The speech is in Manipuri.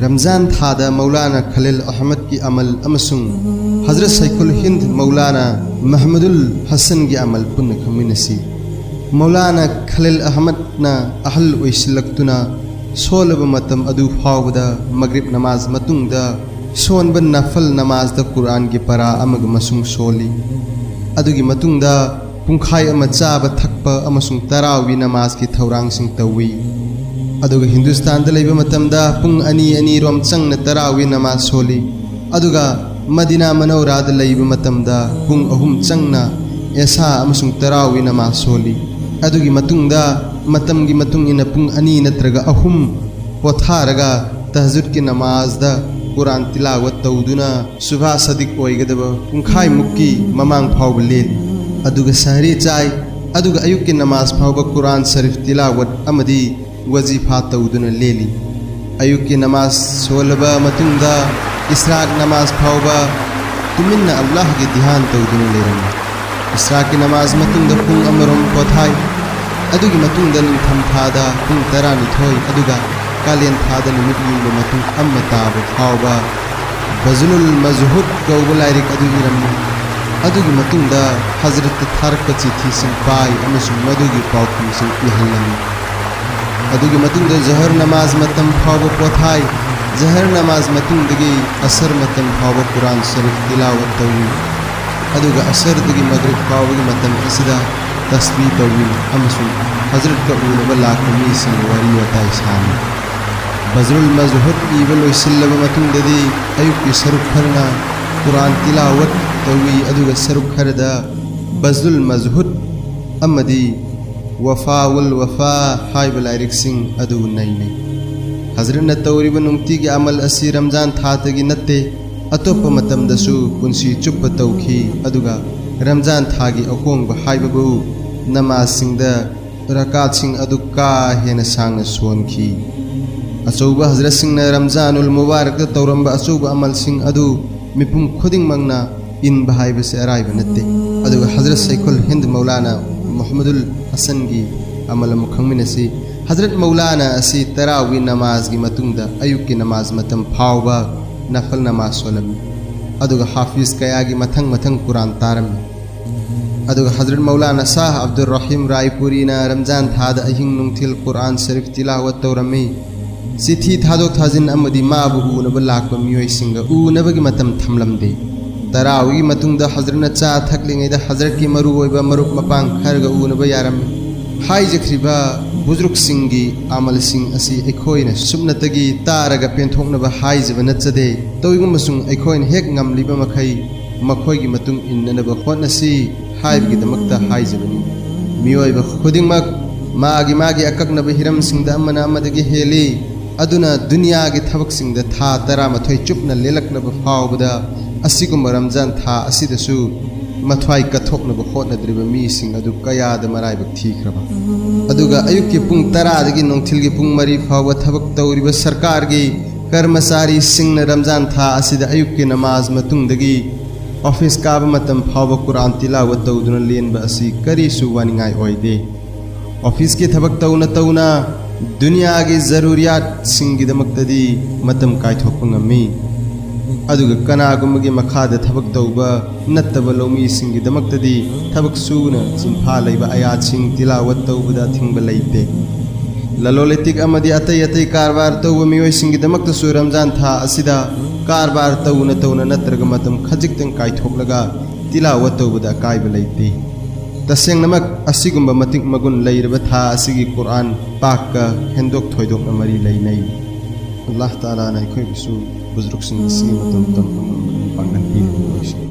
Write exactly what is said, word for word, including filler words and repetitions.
ꯔꯝꯖꯥꯟ ꯊꯥꯗ ꯃꯧꯂꯥꯅꯥ ꯈꯂꯤꯜ ꯑꯍꯃꯗꯀꯤ ꯑꯃꯜ ꯑꯃꯁꯨꯡ ꯍꯖꯔꯠ ꯁꯩꯈꯨꯜ ꯍꯤꯟꯗ ꯃꯧꯂꯥꯅꯥ ꯃꯍꯃꯨꯗꯨꯜ ꯍꯁꯟꯒꯤ ꯑꯃꯜ ꯄꯨꯟꯅ ꯈꯪꯃꯤꯟꯅꯁꯤ꯫ ꯃꯧꯂꯥꯅꯥ ꯈꯂꯤꯜ ꯑꯍꯃꯗꯅ ꯑꯍꯜ ꯑꯣꯏꯁꯤꯜꯂꯛꯇꯨꯅ ꯁꯣꯜꯂꯕ ꯃꯇꯝ ꯑꯗꯨ ꯐꯥꯎꯕꯗ ꯃꯒ꯭ꯔꯤꯕ ꯅꯃꯥꯖ ꯃꯇꯨꯡꯗ ꯁꯣꯟꯕ ꯅꯐꯜ ꯅꯃꯥꯖꯗ ꯀꯨꯔꯥꯟꯒꯤ ꯄꯔꯥ ꯑꯃꯒ ꯃꯁꯨꯡ ꯁꯣꯜꯂꯤ꯫ ꯑꯗꯨꯒꯤ ꯃꯇꯨꯡꯗ ꯄꯨꯡꯈꯥꯏ ꯑꯃ ꯆꯥꯕ ꯊꯛꯄ ꯑꯃꯁꯨꯡ ꯇꯔꯥꯋꯤ ꯅꯃꯥꯖꯀꯤ ꯊꯧꯔꯥꯡꯁꯤꯡ ꯇꯧꯏ꯫ ꯑꯗꯨꯒ ꯍꯤꯟꯗꯨꯁꯇꯥꯟꯗ ꯂꯩꯕ ꯃꯇꯝꯗ ꯄꯨꯡ ꯑꯅꯤ ꯑꯅꯤꯔꯣꯝ ꯆꯪꯅ ꯇꯔꯥꯋꯤ ꯅꯃꯥꯖ ꯁꯣꯜꯂꯤ꯫ ꯑꯗꯨꯒ ꯃꯗꯤꯅꯥ ꯃꯅꯧꯔꯥꯗ ꯂꯩꯕ ꯃꯇꯝꯗ ꯄꯨꯡ ꯑꯍꯨꯝ ꯆꯪꯅ ꯑꯦꯁꯥ ꯑꯃꯁꯨꯡ ꯇꯔꯥꯋꯤ ꯅꯃꯥꯖ ꯁꯣꯜꯂꯤ꯫ ꯑꯗꯨꯒꯤ ꯃꯇꯨꯡꯗ ꯃꯇꯝꯒꯤ ꯃꯇꯨꯡ ꯏꯟꯅ ꯄꯨꯡ ꯑꯅꯤ ꯅꯠꯇ꯭ꯔꯒ ꯑꯍꯨꯝ ꯄꯣꯊꯥꯔꯒ ꯇꯍꯖꯨꯗꯀꯤ ꯅꯃꯥꯖꯗ ꯀꯨꯔꯥꯟ ꯇꯤꯂꯥꯋꯠ ꯇꯧꯗꯨꯅ ꯁꯨꯚꯥ ꯁꯗꯤꯛ ꯑꯣꯏꯒꯗꯕ ꯄꯨꯡꯈꯥꯏꯃꯨꯛꯀꯤ ꯃꯃꯥꯡ ꯐꯥꯎꯕ ꯂꯦꯜꯂꯤ꯫ ꯑꯗꯨꯒ ꯁꯍꯔꯤ ꯆꯥꯏ꯫ ꯑꯗꯨꯒ ꯑꯌꯨꯛꯀꯤ ꯅꯃꯥꯖ ꯐꯥꯎꯕ ꯀꯨꯔꯥꯟ ꯁꯔꯤꯐ ꯇꯤꯂꯥꯋꯠ ꯑꯃꯗꯤ ꯋꯖꯤꯐꯥ ꯇꯧꯗꯨꯅ ꯂꯦꯜꯂꯤ꯫ ꯑꯌꯨꯛꯀꯤ ꯅꯃꯥꯖ ꯁꯣꯜꯂꯕ ꯃꯇꯨꯡꯗ ꯏꯁ꯭ꯔꯥꯛ ꯅꯃꯥꯖ ꯐꯥꯎꯕ ꯇꯨꯃꯤꯟꯅ ꯑꯜꯂꯥꯍꯒꯤ ꯙ꯭ꯌꯥꯟ ꯇꯧꯗꯨꯅ ꯂꯩꯔꯝꯃꯤ꯫ ꯏꯁ꯭ꯔꯥꯛꯀꯤ ꯅꯃꯥꯖ ꯃꯇꯨꯡꯗ ꯄꯨꯡ ꯑꯃꯔꯣꯝ ꯄꯣꯊꯥꯏ꯫ ꯑꯗꯨꯒꯤ ꯃꯇꯨꯡꯗ ꯅꯤꯡꯊꯝ ꯊꯥꯗ ꯄꯨꯡ ꯇꯔꯥꯅꯤꯊꯣꯏ, ꯑꯗꯨꯒ ꯀꯥꯂꯦꯟ ꯊꯥꯗ ꯅꯨꯃꯤꯠ ꯌꯨꯡꯕ ꯃꯇꯨꯡ ꯑꯃ ꯇꯥꯕ ꯐꯥꯎꯕ ꯕꯖꯂꯨꯜ ꯃꯖꯍꯨꯗ ꯀꯧꯕ ꯂꯥꯏꯔꯤꯛ ꯑꯗꯨ ꯏꯔꯝꯃꯤ꯫ ꯑꯗꯨꯒꯤ ꯃꯇꯨꯡꯗ ꯍꯖꯔꯠꯇ ꯊꯥꯔꯛꯄ ꯆꯤꯊꯤꯁꯤꯡ ꯄꯥꯏ ꯑꯃꯁꯨꯡ ꯃꯗꯨꯒꯤ ꯄꯥꯎꯈꯨꯝꯁꯤꯡ ꯏꯍꯜꯂꯝꯃꯤ꯫ ꯑꯗꯨꯒꯤ ꯃꯇꯨꯡꯗ ꯖꯣꯍꯔ ꯅꯃꯥꯖ ꯃꯇꯝ ꯐꯥꯎꯕ ꯄꯣꯊꯥꯏ꯫ ꯖꯣꯍꯔ ꯅꯃꯥꯖ ꯃꯇꯨꯡꯗꯒꯤ ꯑꯁꯔ ꯃꯇꯝ ꯐꯥꯎꯕ ꯀꯨꯔꯥꯟ ꯁꯔꯤꯐ ꯇꯤꯂꯥꯋꯠ ꯇꯧꯏ꯫ ꯑꯗꯨꯒ ꯑꯁꯔꯗꯒꯤ ꯃꯒ꯭ꯔꯤꯕ ꯐꯥꯎꯕꯒꯤ ꯃꯇꯝ ꯑꯁꯤꯗ ꯇꯁꯕꯤ ꯇꯧꯏ ꯑꯃꯁꯨꯡ ꯍꯖꯔꯠꯀ ꯎꯅꯕ ꯂꯥꯛꯄ ꯃꯤꯁꯤꯡꯒ ꯋꯥꯔꯤ ꯋꯥꯇꯥꯏ ꯁꯥꯔꯤ꯫ ꯕꯖ꯭ꯔꯨꯜ ꯃꯖꯍꯨꯗ ꯏꯕ ꯂꯣꯏꯁꯤꯜꯂꯕ ꯃꯇꯨꯡꯗꯗꯤ ꯑꯌꯨꯛꯀꯤ ꯁꯔꯨꯛ ꯈꯔꯅ ꯀꯨꯔꯥꯟ ꯇꯤꯂꯥꯋꯠ ꯇꯧꯏ, ꯑꯗꯨꯒ ꯁꯔꯨꯛ ꯈꯔꯗ ꯕꯖ꯭ꯔꯨꯜ ꯃꯖꯍꯨꯗ ꯑꯃꯗꯤ ꯋꯐꯥꯎꯜ ꯋꯐꯥ ꯍꯥꯏꯕ ꯂꯥꯏꯔꯤꯛꯁꯤꯡ ꯑꯗꯨ ꯅꯩꯅꯩ꯫ ꯍꯖꯔꯠꯅ ꯇꯧꯔꯤꯕ ꯅꯨꯡꯇꯤꯒꯤ ꯑꯃꯜ ꯑꯁꯤ ꯔꯝꯖꯥꯟ ꯊꯥꯗꯒꯤ ꯅꯠꯇꯦ, ꯑꯇꯣꯞꯄ ꯃꯇꯝꯗꯁꯨ ꯄꯨꯟꯁꯤ ꯆꯨꯞꯄ ꯇꯧꯈꯤ, ꯑꯗꯨꯒ ꯔꯝꯖꯥꯟ ꯊꯥꯒꯤ ꯑꯍꯣꯡꯕ ꯍꯥꯏꯕꯕꯨ ꯅꯃꯥꯖꯁꯤꯡꯗ ꯔꯀꯥꯠꯁꯤꯡ ꯑꯗꯨ ꯀꯥ ꯍꯦꯟꯅ ꯁꯥꯡꯅ ꯁꯣꯟꯈꯤ꯫ ꯑꯆꯧꯕ ꯍꯖꯔꯠꯁꯤꯡꯅ ꯔꯝꯖꯥꯅꯨꯜ ꯃꯨꯕꯥꯔꯛꯇ ꯇꯧꯔꯝꯕ ꯑꯆꯧꯕ ꯑꯃꯜꯁꯤꯡ ꯑꯗꯨ ꯃꯤꯄꯨꯝ ꯈꯨꯗꯤꯡꯃꯛꯅ ꯏꯟꯕ ꯍꯥꯏꯕꯁꯤ ꯑꯔꯥꯏꯕ ꯅꯠꯇꯦ꯫ ꯑꯗꯨꯒ ꯍꯖꯔꯠ ꯁꯩꯈꯨꯜ ꯍꯤꯟꯗ ꯃꯧꯂꯥꯅꯥ ꯃꯨꯍꯝꯃꯗꯨꯜ ꯍꯁꯟꯒꯤ ꯑꯃꯜ ꯑꯃꯨꯛ ꯈꯪꯃꯤꯟꯅꯁꯤ꯫ ꯍꯖꯔꯠ ꯃꯧꯂꯥꯅꯥ ꯑꯁꯤ ꯇꯔꯥꯎꯒꯤ ꯅꯃꯥꯖꯒꯤ ꯃꯇꯨꯡꯗ ꯑꯌꯨꯛꯀꯤ ꯅꯃꯥꯖ ꯃꯇꯝ ꯐꯥꯎꯕ ꯅꯐꯜ ꯅꯃꯥꯖ ꯁꯣꯜꯂꯝꯃꯤ꯫ ꯑꯗꯨꯒ ꯍꯥꯐꯤꯖ ꯀꯌꯥꯒꯤ ꯃꯊꯪ ꯃꯊꯪ ꯀꯨꯔꯥꯟ ꯇꯥꯔꯝꯃꯤ꯫ ꯑꯗꯨꯒ ꯍꯖꯔꯠ ꯃꯧꯂꯥꯅꯥ ꯁꯥꯍ ꯑꯕꯗꯨꯔ ꯔꯍꯤꯝ ꯔꯥꯏꯄꯨꯔꯤꯅ ꯔꯝꯖꯥꯟ ꯊꯥꯗ ꯑꯍꯤꯡ ꯅꯨꯡꯊꯤꯜ ꯀꯨꯔꯥꯟ ꯁꯔꯤꯐ ꯇꯤꯂꯥꯋꯠ ꯇꯧꯔꯝꯃꯤ꯫ ꯆꯤꯊꯤ ꯊꯥꯗꯣꯛ ꯊꯥꯖꯤꯟ ꯑꯃꯗꯤ ꯃꯥꯕꯨ ꯎꯅꯕ ꯂꯥꯛꯄ ꯃꯤꯑꯣꯏꯁꯤꯡꯒ ꯎꯅꯕꯒꯤ ꯃꯇꯝ ꯊꯝꯂꯝꯗꯦ꯫ ꯇꯔꯥꯎꯒꯤ ꯃꯇꯨꯡꯗ ꯍꯖꯔꯠꯅ ꯆꯥ ꯊꯛꯂꯤꯉꯩꯗ ꯍꯖꯔꯠꯀꯤ ꯃꯔꯨꯑꯣꯏꯕ ꯃꯔꯨꯞ ꯃꯄꯥꯡ ꯈꯔꯒ ꯎꯅꯕ ꯌꯥꯔꯝꯃꯤ꯫ ꯍꯥꯏꯖꯈ꯭ꯔꯤꯕ ꯕꯨꯖꯨꯔꯨꯛꯁꯤꯡꯒꯤ ꯑꯃꯜꯁꯤꯡ ꯑꯁꯤ ꯑꯩꯈꯣꯏꯅ ꯁꯨꯞꯅꯇꯒꯤ ꯇꯥꯔꯒ ꯄꯦꯟꯊꯣꯛꯅꯕ ꯍꯥꯏꯖꯕ ꯅꯠꯆꯗꯦ꯫ ꯇꯧꯏꯒꯨꯝꯕꯁꯨꯡ ꯑꯩꯈꯣꯏꯅ ꯍꯦꯛ ꯉꯝꯂꯤꯕ ꯃꯈꯩ ꯃꯈꯣꯏꯒꯤ ꯃꯇꯨꯡ ꯏꯟꯅꯅꯕ ꯍꯣꯠꯅꯁꯤ ꯍꯥꯏꯕꯒꯤꯗꯃꯛꯇ ꯍꯥꯏꯖꯕꯅꯤ꯫ ꯃꯤꯑꯣꯏꯕ ꯈꯨꯗꯤꯡꯃꯛ ꯃꯥꯒꯤ ꯃꯥꯒꯤ ꯑꯀꯛꯅꯕ ꯍꯤꯔꯝꯁꯤꯡꯗ ꯑꯃꯅ ꯑꯃꯗꯒꯤ ꯍꯦꯜꯂꯤ꯫ ꯑꯗꯨꯅ ꯗꯨꯅꯤꯌꯥꯒꯤ ꯊꯕꯛꯁꯤꯡꯗ ꯊꯥ ꯇꯔꯥꯃꯥꯊꯣꯏ ꯆꯨꯞꯅ ꯂꯦꯜꯂꯛꯂꯕ ꯐꯥꯎꯕꯗ ꯑꯁꯤꯒꯨꯝꯕ ꯔꯝꯖꯥꯟ ꯊꯥ ꯑꯁꯤꯗꯁꯨ ꯃꯊ꯭ꯋꯥꯏ ꯀꯠꯊꯣꯛꯅꯕ ꯍꯣꯠꯅꯗ꯭ꯔꯤꯕ ꯃꯤꯁꯤꯡ ꯑꯗꯨ ꯀꯌꯥꯗ ꯃꯔꯥꯏꯕꯛ ꯊꯤꯈ꯭ꯔꯕ꯫ ꯑꯗꯨꯒ ꯑꯌꯨꯛꯀꯤ ꯄꯨꯡ ꯇꯔꯥꯗꯒꯤ ꯅꯨꯡꯊꯤꯜꯒꯤ ꯄꯨꯡ ꯃꯔꯤ ꯐꯥꯎꯕ ꯊꯕꯛ ꯇꯧꯔꯤꯕ ꯁꯔꯀꯥꯔꯒꯤ ꯀꯔꯃꯆꯥꯔꯤꯁꯤꯡꯅ ꯔꯝꯖꯥꯟ ꯊꯥ ꯑꯁꯤꯗ ꯑꯌꯨꯛꯀꯤ ꯅꯃꯥꯖ ꯃꯇꯨꯡꯗꯒꯤ ꯑꯣꯐꯤꯁ ꯀꯥꯕ ꯃꯇꯝ ꯐꯥꯎꯕ ꯀꯨꯔꯥꯟ ꯇꯤꯂꯥꯋꯠ ꯇꯧꯗꯨꯅ ꯂꯦꯟꯕ ꯑꯁꯤ ꯀꯔꯤꯁꯨ ꯋꯥꯅꯤꯡꯉꯥꯏ ꯑꯣꯏꯗꯦ꯫ ꯑꯣꯐꯤꯁꯀꯤ ꯊꯕꯛ ꯇꯧꯅ ꯇꯧꯅ ꯗꯨꯅꯤꯌꯥꯒꯤ ꯖꯔꯨꯔꯤꯌꯥꯠꯁꯤꯡꯒꯤꯗꯃꯛꯇꯗꯤ ꯃꯇꯝ ꯀꯥꯏꯊꯣꯛꯄ ꯉꯝꯃꯤ꯫ ꯑꯗꯨꯒ ꯀꯅꯥꯒꯨꯝꯕꯒꯤ ꯃꯈꯥꯗ ꯊꯕꯛ ꯇꯧꯕ ꯅꯠꯇꯕ ꯂꯧꯃꯤꯁꯤꯡꯒꯤꯗꯃꯛꯇꯗꯤ ꯊꯕꯛ ꯁꯨꯅ ꯆꯤꯟꯐꯥ ꯂꯩꯕ ꯑꯌꯥꯠꯁꯤꯡ ꯇꯤꯂꯥꯋꯠ ꯇꯧꯕꯗ ꯑꯊꯤꯡꯕ ꯂꯩꯇꯦ꯫ ꯂꯂꯣꯟ ꯏꯇꯤꯛ ꯑꯃꯗꯤ ꯑꯇꯩ ꯑꯇꯩ ꯀꯔꯕꯥꯔ ꯇꯧꯕ ꯃꯤꯑꯣꯏꯁꯤꯡꯒꯤꯗꯃꯛꯇꯁꯨ ꯔꯝꯖꯥꯟ ꯊꯥ ꯑꯁꯤꯗ ꯀꯔꯕꯥꯔ ꯇꯧꯅ ꯇꯧꯅ ꯅꯠꯇ꯭ꯔꯒ ꯃꯇꯝ ꯈꯖꯤꯛꯇꯪ ꯀꯥꯏꯊꯣꯛꯂꯒ ꯇꯤꯂꯥꯋꯠ ꯇꯧꯕꯗ ꯑꯀꯥꯏꯕ ꯂꯩꯇꯦ꯫ ꯇꯁꯦꯡꯅꯃꯛ ꯑꯁꯤꯒꯨꯝꯕ ꯃꯇꯤꯛ ꯃꯒꯨꯟ ꯂꯩꯔꯕ ꯊꯥ ꯑꯁꯤꯒꯤ ꯀꯨꯔꯥꯟ ꯄꯥꯛꯀ ꯍꯦꯟꯗꯣꯛ ꯊꯣꯏꯗꯣꯛꯅ ꯃꯔꯤ ꯂꯩꯅꯩ꯫ ꯑꯜꯂꯥꯍ ꯇꯥꯂꯥꯅ ꯑꯩꯈꯣꯏꯕꯨꯁꯨ ꯕꯨꯖꯨꯔꯨꯛꯁꯤꯡ ꯑꯁꯤꯒꯤ ꯃꯇꯧ ꯇꯝꯕ ꯉꯝꯕ ꯄꯥꯡꯒꯜ ꯄꯤꯔꯕ ꯑꯣꯏꯁꯅꯨ꯫